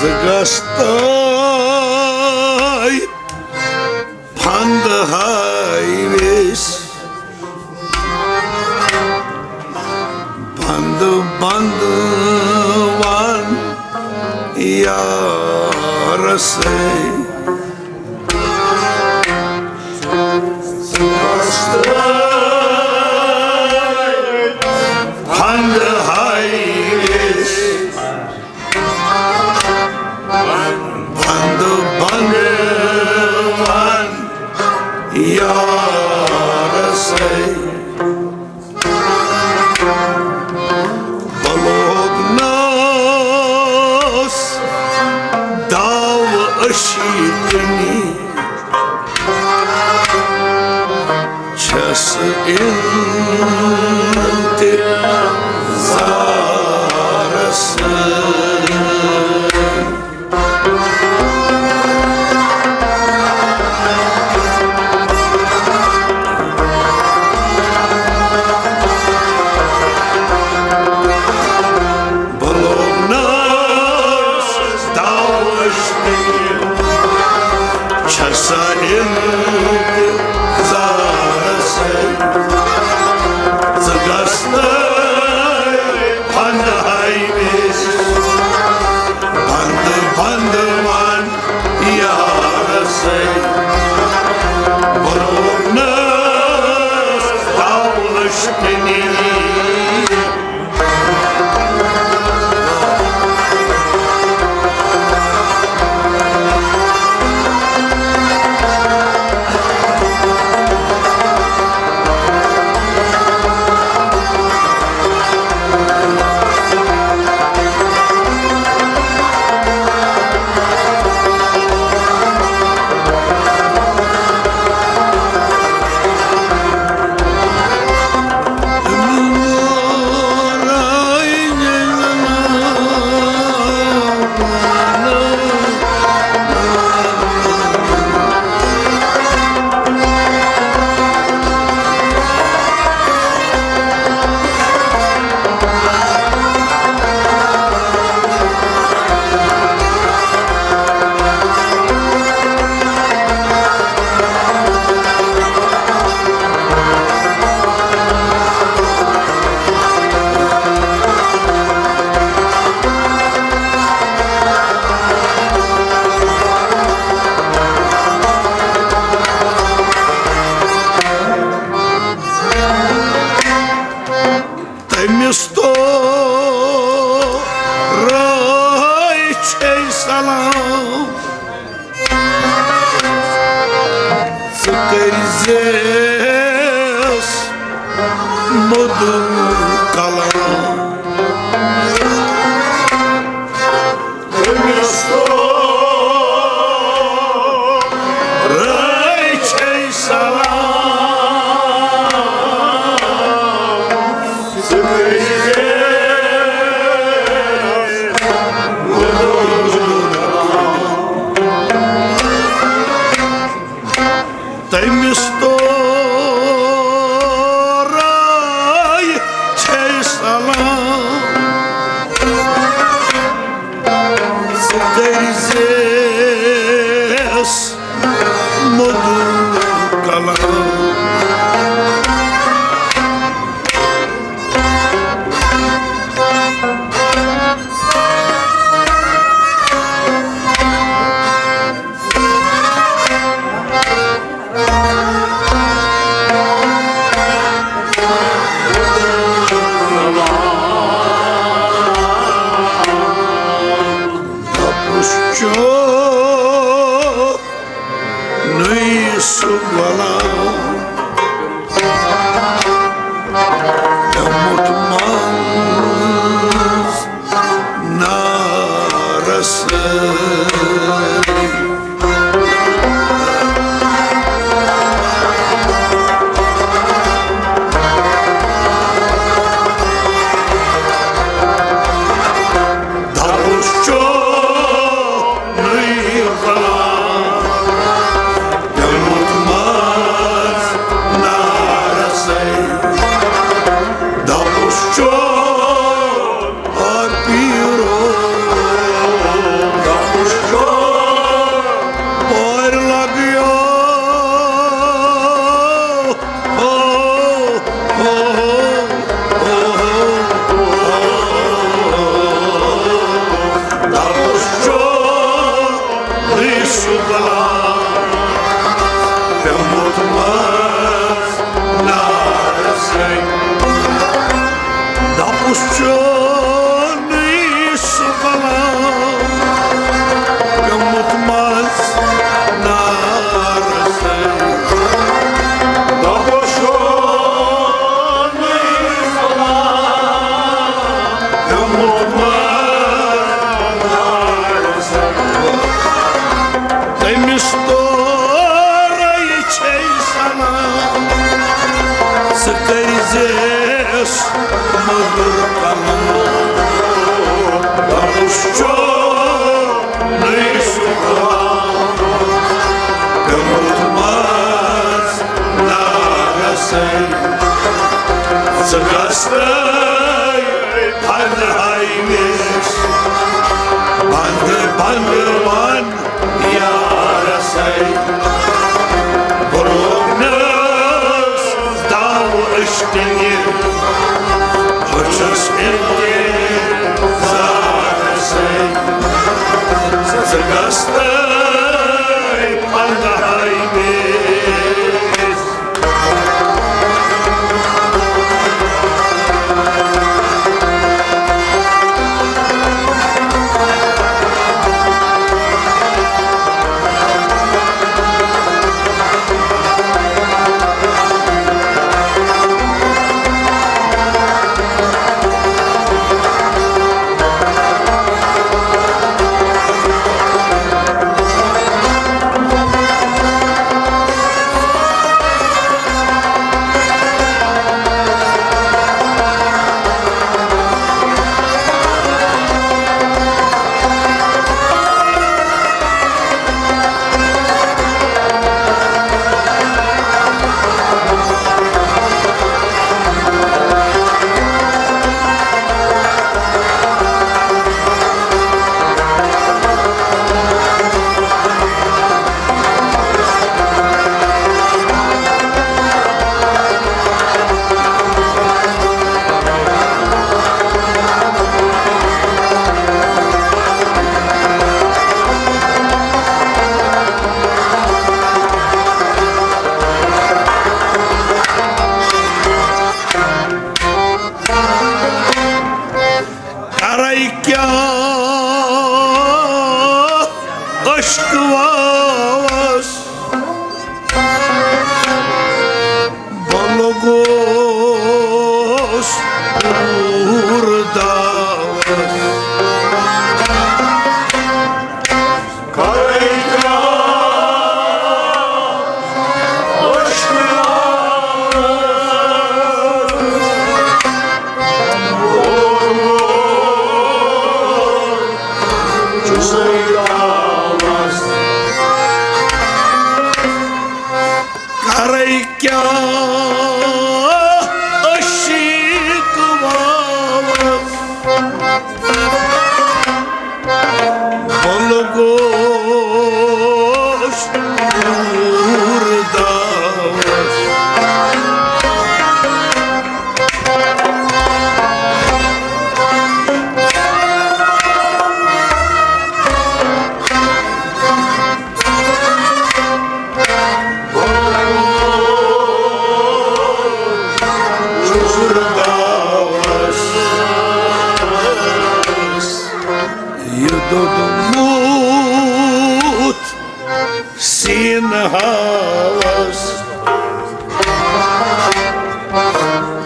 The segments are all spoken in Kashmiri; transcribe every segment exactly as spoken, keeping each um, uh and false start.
گژھتَے پھنٛدہاے ویٚسۍ، پھنٛدٕ بنٛدٕ وَن یارسٕے۔ پھنٛدہاے ویٚسۍ، پھنٛدٕ بنٛدٕ وَن یارسٕے۔ بہٕ لوگنَس داوٕ أچھی کِنی، چھَس اِنتظارَس۔ بہٕ لوگنَس داوٕ أچھی، چھَسا اِنتظارَس۔ ژٕ گژھتَے پھنٛدہاے ویٚسۍ، پھنٛدٕ بنٛدٕ وَن یارسٕے۔ بہٕ لوگنَس داوٕ أچھی کِنی، تٔمِس تورے چھے سلام، ژٕ کٔرۍزٮ۪س مدُر کلام۔ تٔمِس تورے چھے سلام، ژٕ کٔرۍزٮ۪س مدُر کلام۔ تٔمِس تورے چھے سلام، ژٕ کٔرۍزٮ۪س مدُر کلام۔ دوٚپُس چوب نُے گژھے پھنہٕ ہاوِس، بنٛدٕ بنٛدٕ وَن یارسے۔ بہٕ لوگنس داو أچھ ٹنگہِ، بہٕ چھُس انتظارسے۔ ژٕ گژھے پھنہٕ ہاوِس۔ کرے کیٛاہ عشق واوس، بہٕ لوٚگُس دوٗر داوس۔ کرے کیٛاہ عشق واوس، کرے کیٛاہ عشق واوس، بہٕ لوٚگُس دوٗر داوس۔ یہِ دوٚدمُت سیٖنہٕ ہاوس،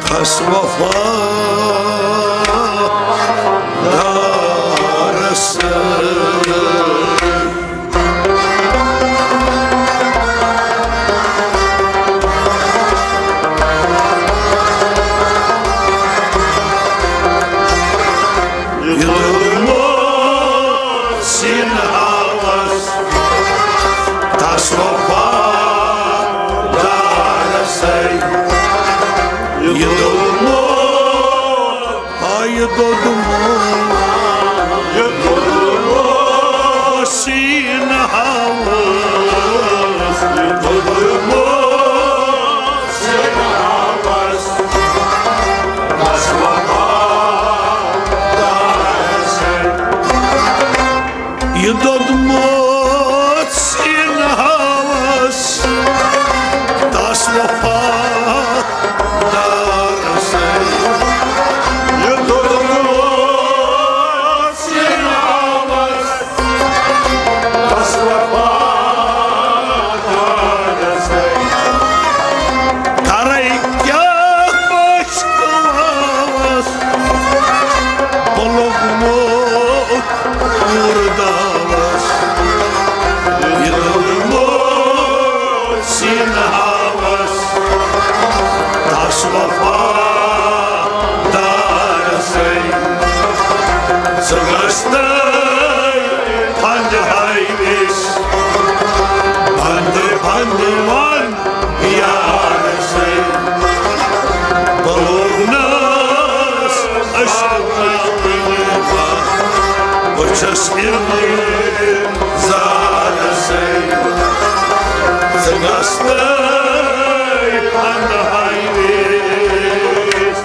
کھس وفا دارس۔ یہِ دوٚدمُت سیٖنہٕ ہاوس، تس وفا دارسے۔ یہِ دوٚدمُت، آ، یہِ دوٚدمُت، یہِ دوٚدمُت سیٖنہٕ ہاوس، یہِ دوٚدمُت سیٖنہٕ ہاوس۔ یہِ دوٚدمُت سیٖنہٕ ہاوس، تس وفا دارسے۔ یہِ دوٚدمُت سیٖنہٕ ہاوس، بس وفادارس۔ کرے کیٛاہ عشق واوس، بہٕ لوٚگمُت دوٗر داوس۔ یہِ دوٚدمُت سیٖنہٕ ہاوس، تس وفا دارسے۔ ژٕ گژھے پھنٛدٕ ہاوِس، پھنٛدٕ پھنٛدٕ وَن یارسے۔ بہٕ لوگنس چھس اِمتِظارسٕے، ژٕ گژھ تہٕ پنہٕ ہاوِس۔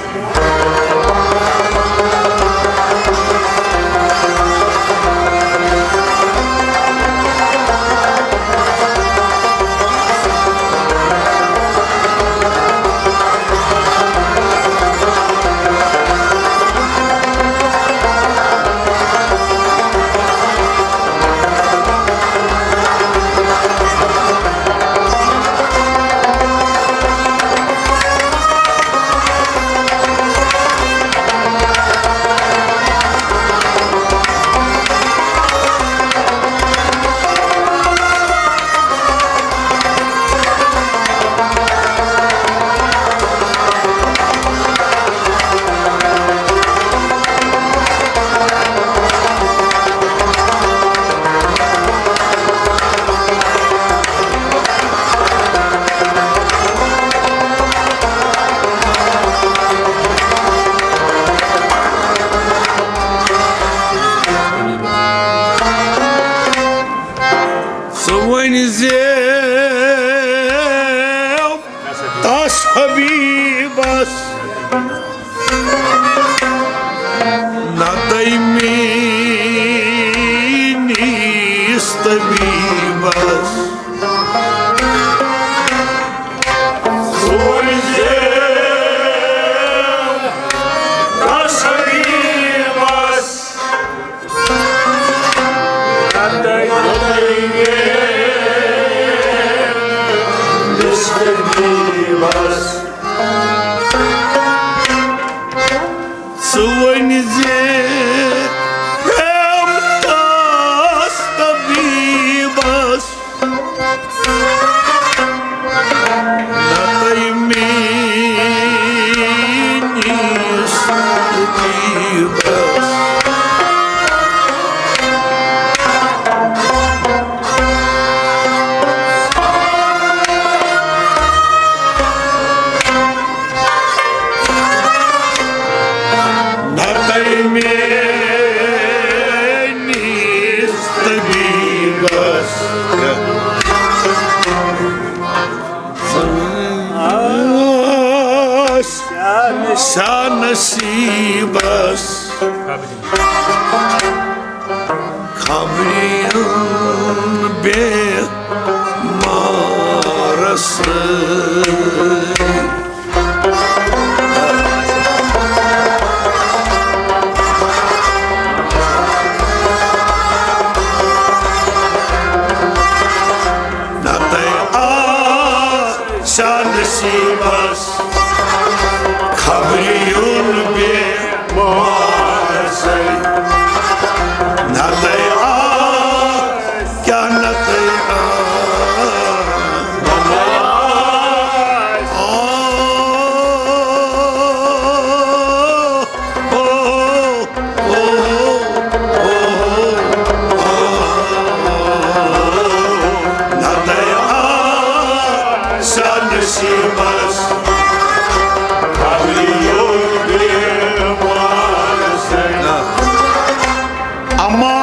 ژٕ ؤنۍ زِ تس حبیبس، نتہٕ میٲنِس طبیبس۔ ژٕ ؤنۍ زِ تس حبیبس، ژٕ ؤنۍ زِ ہیمتس طبیبس، نتہٕ میٲنِس طبیبس۔ نتہٕ میٲنِس طبیبس۔ شاہ نصیبس خبرِ یِن بیمارس سۭتۍ۔ نتہٕ آسہِ ہا نصیبس خبرِ یُن بیمار سۭتۍ۔ نتہٕ آسہِ، کیٛاہ نتہٕ آسہِ؟ نتہٕ آسہِ۔ آ، او، او، او، او۔ نتہٕ آسہِ ہا نصیبس خبرِ یُن بیمار سۭتۍ۔ اما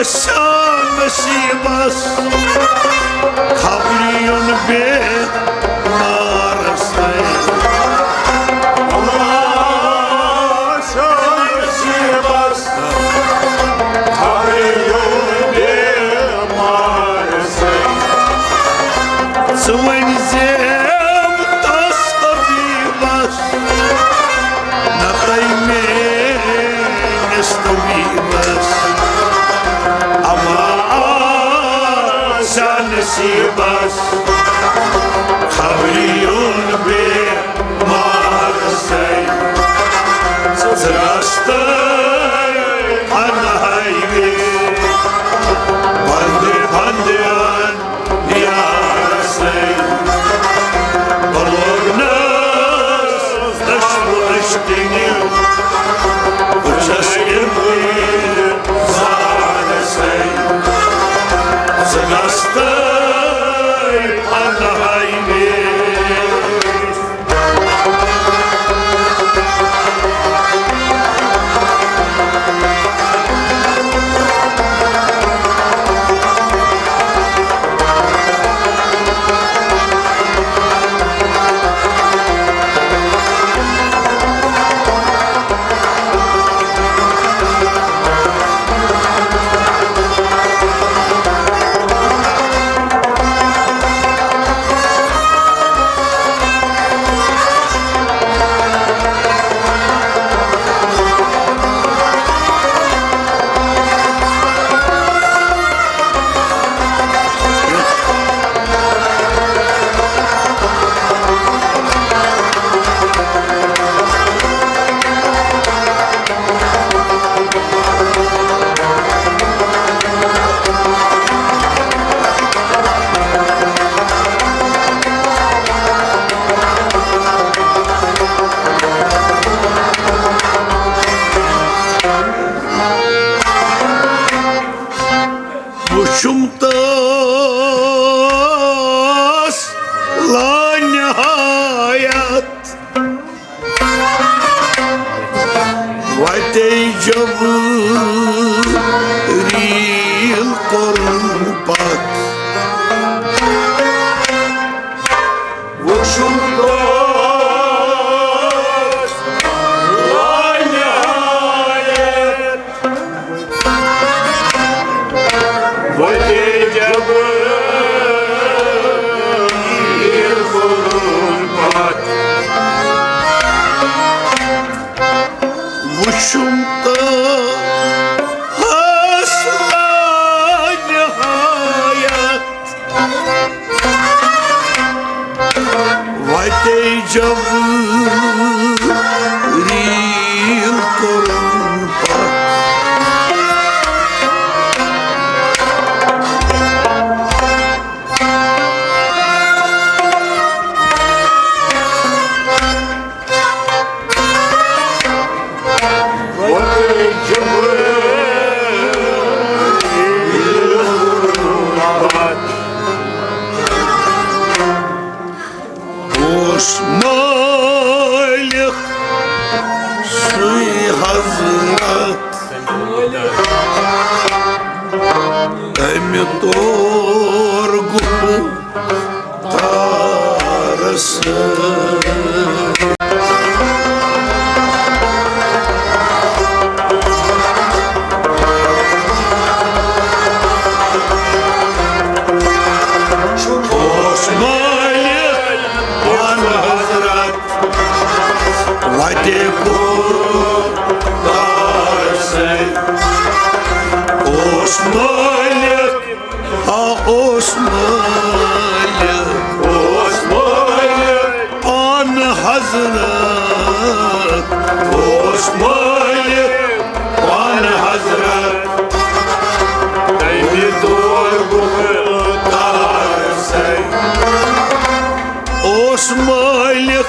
آسہِ ہا نصیبس خبرِ یُن بیمار سۭتۍ۔ اما آسہِ ہا نصیبس خبرِ یُن بیمار سۭتۍ۔ ژٕ ؤنۍ زِ تس حبیبس نتہٕ میٲنِس طبیبس۔ اما آسہِ ہا نصیبس خبرِ یُن بیمار سۭتۍ۔ ژٕ گژھ تہٕ انہاوِس بندٕ بندٕ یارسٕے۔ بہٕ لوگنس دٔچھنہِ أچھ کِنہِ، بہٕ چھُس اِمتِظارسٕے۔ ژٕ گژھ تہٕ انہاوِس۔ وُچھُم تس لانہایت، وتے جبریل کوٚرُن پتھ۔ وُچھُم تس لانہایت، وتے جبریل کوٚرُن پتھ۔ وُچھُم تس لانہایت، وتے جبریل کوٚرُن پتھ۔ اوس مٲلِک سُے حضرت، تٔمۍ تور گُپہٕ تارس۔ اوس مٲلِک پانہٕ حضرت، وتے کوٚر تارسٕے۔ اوس مٲلِک، آ، اوس مٲلِک، اوس مٲلِک پانہٕ حضرت، اوس مٲلِک پانہٕ حضرت، تٔمۍ تور گُپہٕ تارسٕے۔ اوس مٲلِک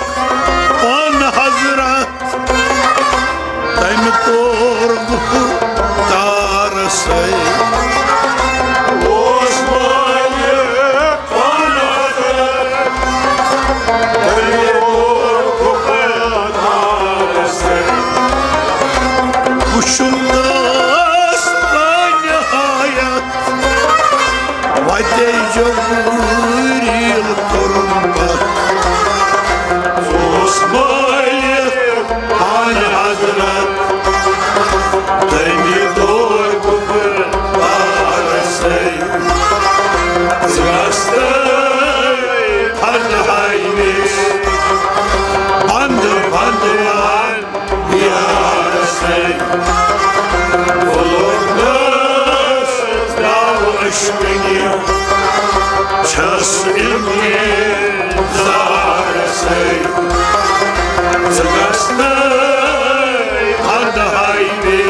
پانہٕ حضرت، تٔمۍ تور گُپہٕ تارسٕے۔ اوس مٲلِک پانہٕ حضرت، تٔمۍ تور گُپہٕ تارسٕے۔ وُچھُم تس لانہایت، وتے جبریل کوٚرُن پتھ۔ اوس مٲلِک پانہٕ حضرت، تٔمۍ تور گُپہٕ تارسٕے۔ ژٕ گژھ تہٕ پھنہاے مےٚ بند بند وان یارسٕے۔ ووت نہٕ داو عشقٕنہِ چھس اِنتظارسٕے۔ ژٕ گژھ تہٕ پھنہاے مےٚ۔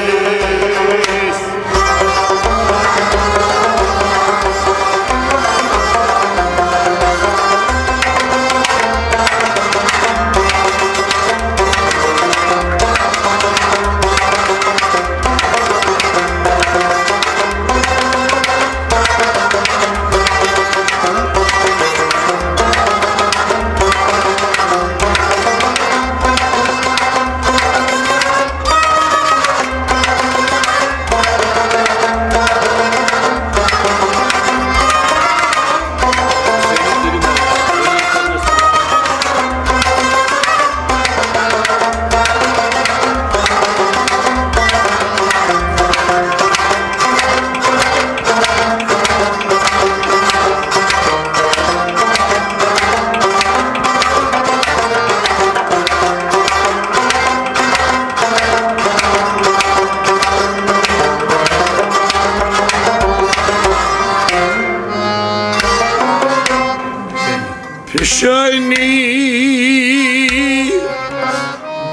فشانی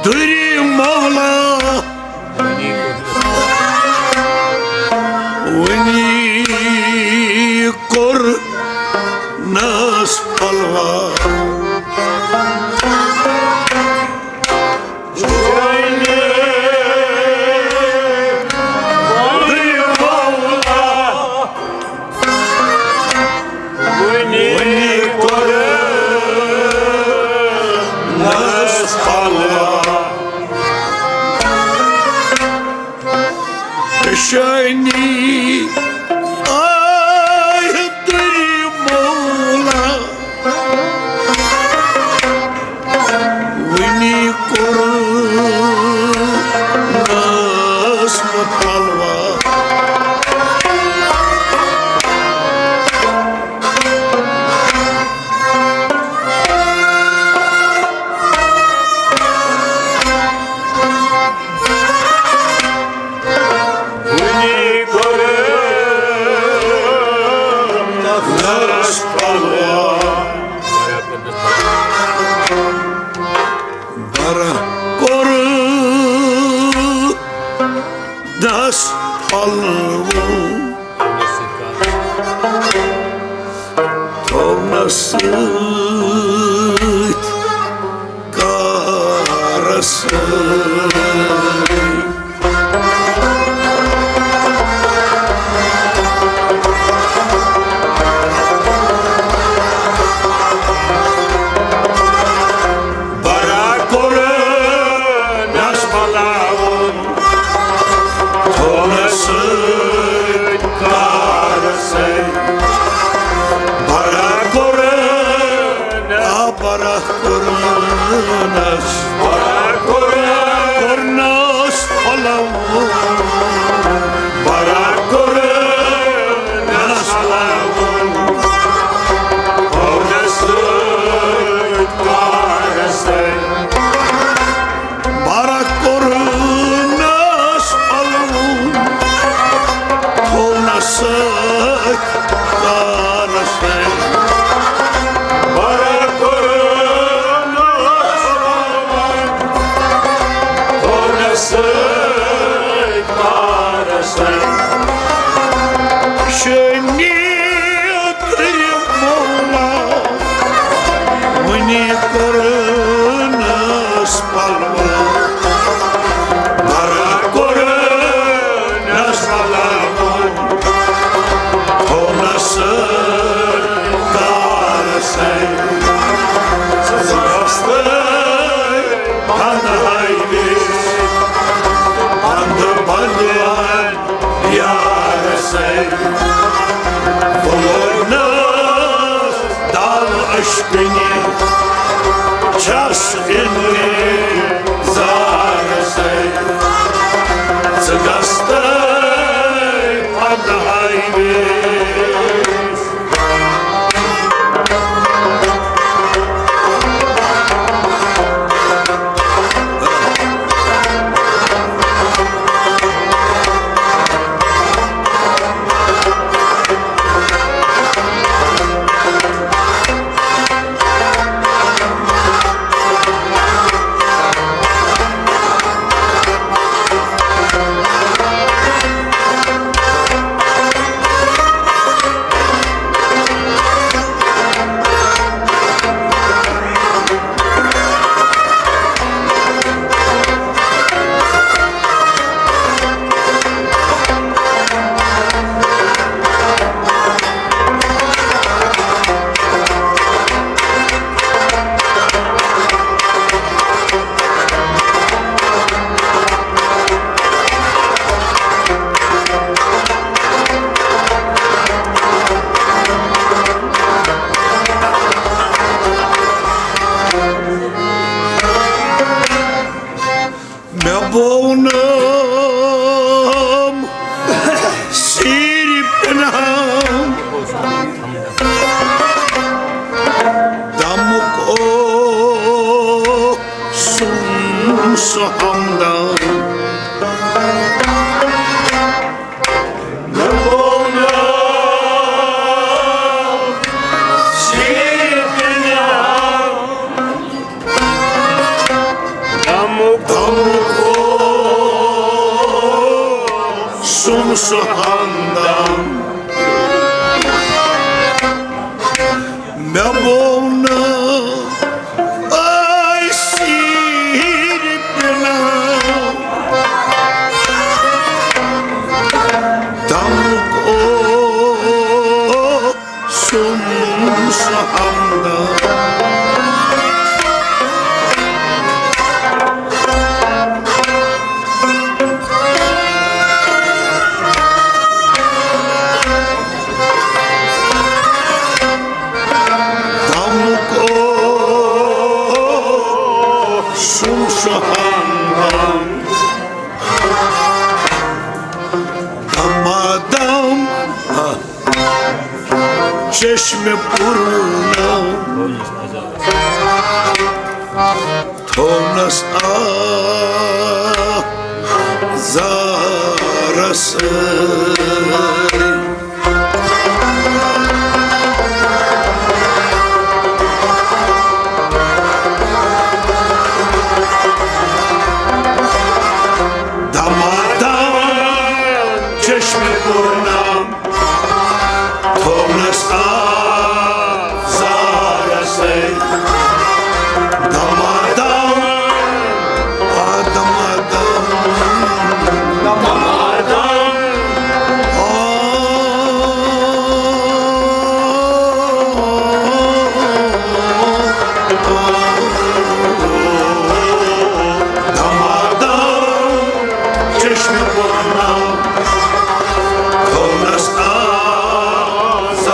دُری مولا، وٕنی کوٚر نس پلوا۔ شٲنی آے تُرِ مولا۔ وٕنی کوٚرنَس بہٕ پلوا۔ وٕنی کوٚرنَس پلوا۔ برہ کوٚرنَس پلوا۔ تھوونس سۭتۍ کارس سۭتۍ۔ برا کوٚرنس بلاوُن، تھوونس سۭتۍ کارس سۭتۍ۔ برا کوٚرنس، آ، برا کوٚرنس، برا کوٚرنس، کوٚرنس پلو۔ برا کوٚرنس پلو۔ تھوونس سۭتۍ کارس سۭتۍ۔ برا کوٚرنس پلو، تھوونس سۭتۍ کارس سۭتۍ۔ برا کوٚرنس پلو، تھوونس سۭتۍ کارس سۭتۍ۔ شٲنی کٔرِو مولا، وٕنی کوٚرنس پلو۔ برا کوٚرنس پلو، تھوونس سۭتۍ کارس سۭتۍ۔ ژٕ ٲسکھٕے پنہٲوِس، پنہٕ بنیوان یارسے۔ ووٚنُس دل اشکنہِ چھس انتظارسے۔ ژٕ گژھتَے پنہٲوِس۔ مےٚ بوو نام سیٖرِ پنہان، دمُک اوسُم سُہ ہمدان۔ سُم سُہ ہمدم۔ مےٚ ووٚن نہٕ أسۍ سیٖرِ پِلان۔ دمُک اوسُم سُہ ہمدم۔ چشمِ پورنہ تھوونس آزارس سۭتۍ۔ دمادم چشمِ پورنہ تھوونس آزارس سۭتۍ۔ دمادم، آ، دمادم، دمادم، آ، دمادم، چشمِ پورنہ تھوونس آزارس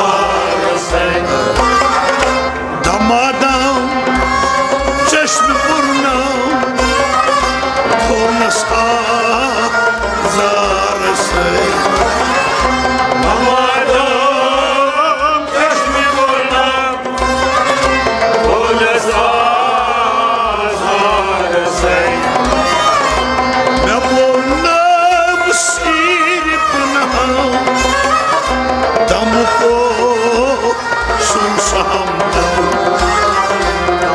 سۭتۍ۔ دمادم چشمِ پورنہ تھوونس آزارس سۭتۍ۔ دمادم چشمِ پورنہ تھوونس آزارس سۭتۍ۔ مےٚ ووٚنُم سیٖرِ پناہ، دم پوشُن سہم دم۔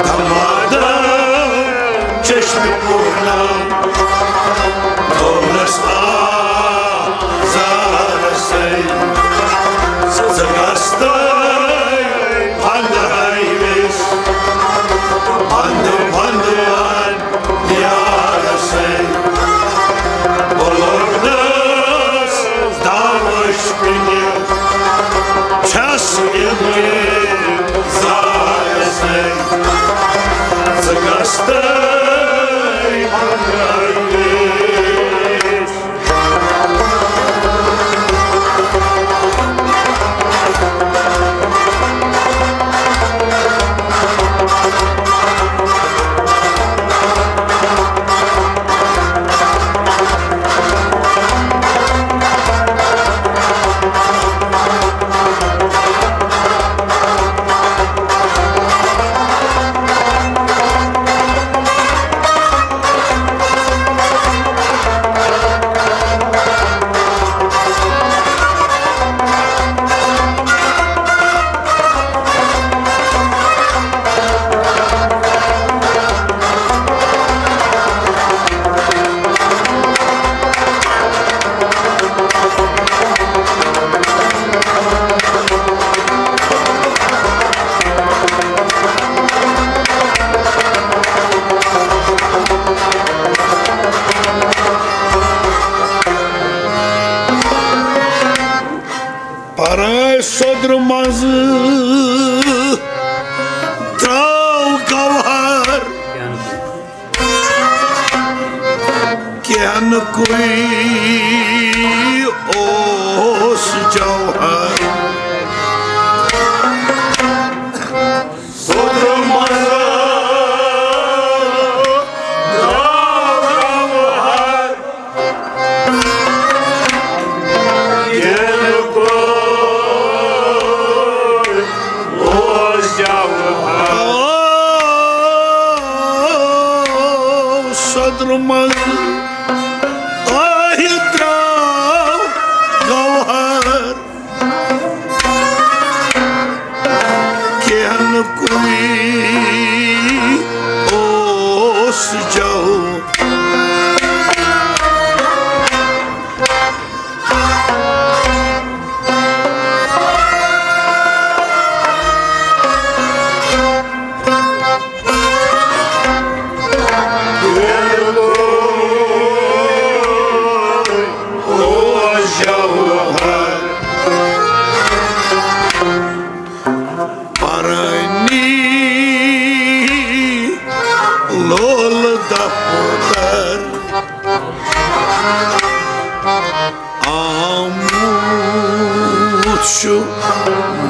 دمادم چشمِ پورنہ تھوونس آزارس سۭتۍ۔ ژٕ گژھ تہٕ پھنٛدہٲوِس، پھنٛدٕ پھنٛدٕ وَن یارس سۭتۍ۔ بہٕ لوٚگنس دعوش کُنہِ، چھس اِنتظارس سۭتۍ۔ ژٕ گژھ تہٕ پھنٛدہٲوِس۔ پران صدر منٛز درٛاو گوہر کینٛہہ نہٕ کُے اوس جوہر۔ صدر منٛز درٛاو گوہر کینٛہہ نہٕ کُے اوس جوہر۔ صدر منٛز آہہِ درٛاو گوہر کینٛہہ نہٕ کُے اوس جوہر۔ پرانی لول دفتر آمُت چھُ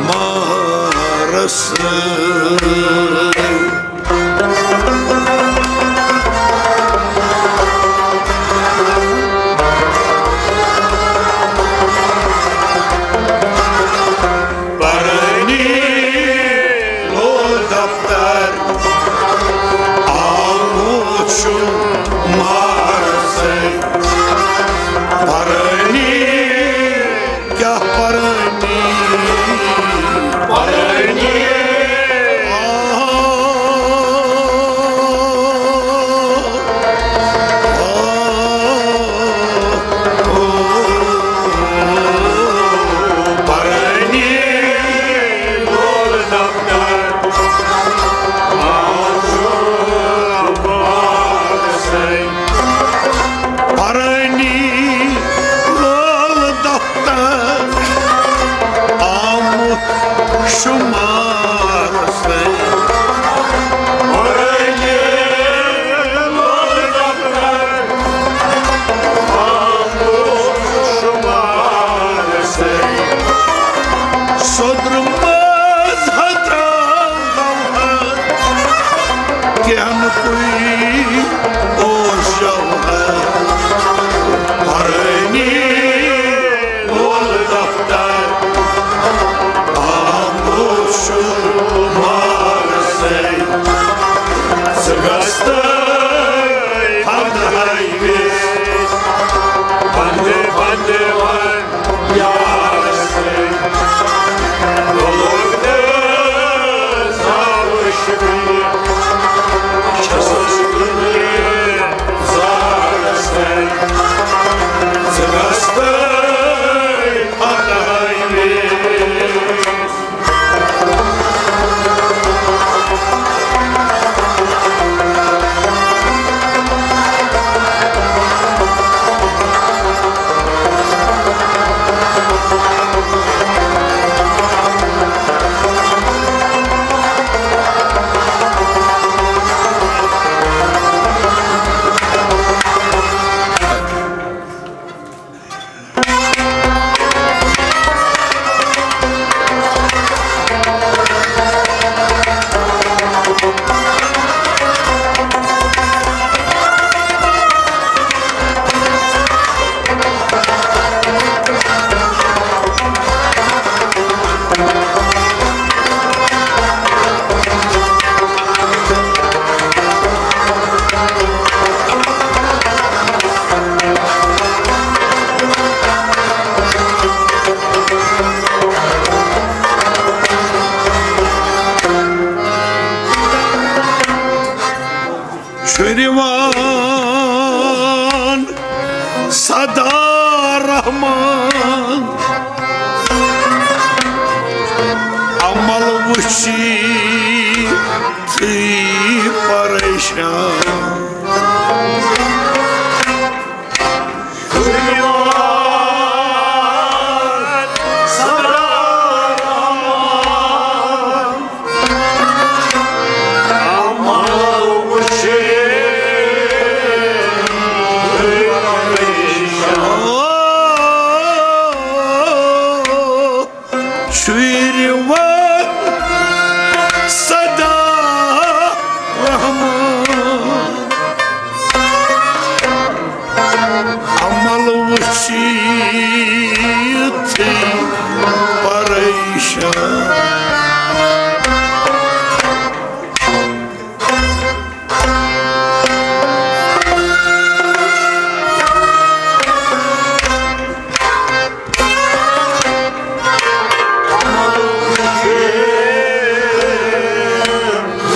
مارس۔ پرانی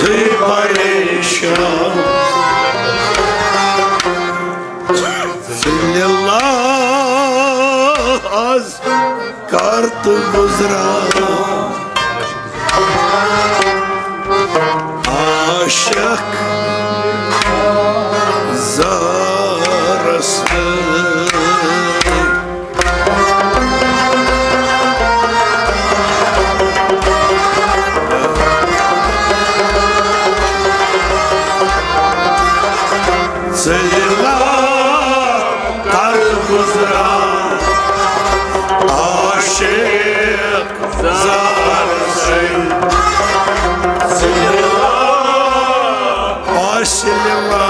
تھٲے پریشان۔ ذلیلہ آز کر تہٕ گُزران۔ عاشق زارس نہٕ۔ ذلیلہ کر گُزران عاشق زار سٕے۔ ذلیلہ، آ ذلیلہ،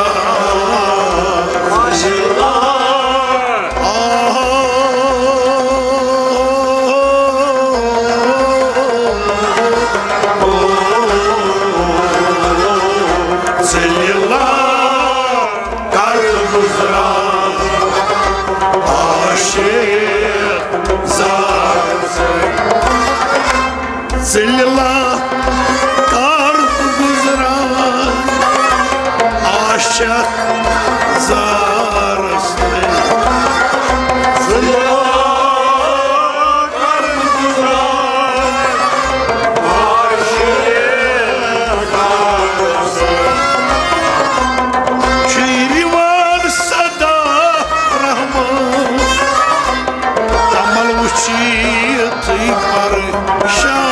آ ذلیلہ۔ آ ذلیلہ کر گُزران عاشق زار سٕے۔ ذلیلہ کر گُزران عاشق زار سٕے۔ ذلیلہ کر گُزران عاشق زار سٕے۔ چھُ یِوان صدا رحمان، تمل وٕچھِتھٕے پریشان۔